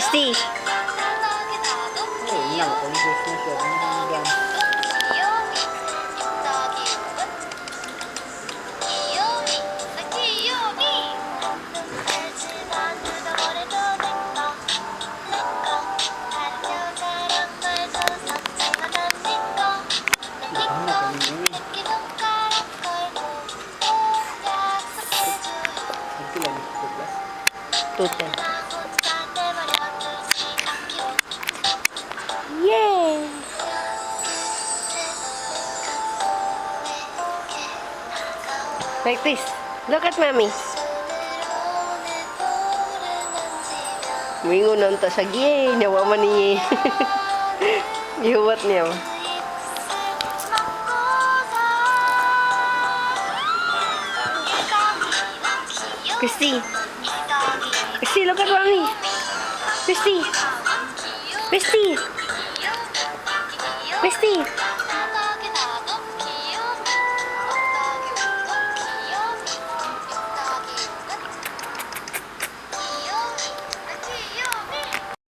Christy. Oh, yun lang. Confused na siya. Ano na yan? Ano kami yun? Pila ni 2 plus? 2:10. Yay! Like this. Look at Mommy. Mingon ta sa yay. Nawa man niya. Gihuwat niya. Christy. Christy, look at Mommy. Christy. Christy. Christy.